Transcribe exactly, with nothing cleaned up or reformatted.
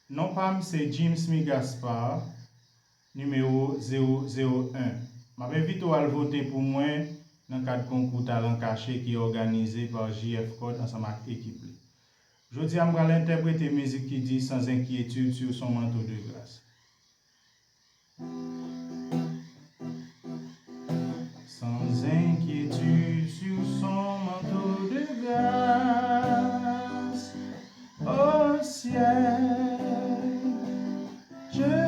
Non pa m se Jimsmy Gaspard, nimewo zewo zewo en. M ap envite w al vote pou mwen nan kad konkou Talan Kache ki òganize pa J F Code ansanm ak ekip li. Jodi a, m pral entèprete mizik ki di Sans inquiétude sur son manteau de grâce. Sans inquiétude sur son manteau de grâce, au ciel, je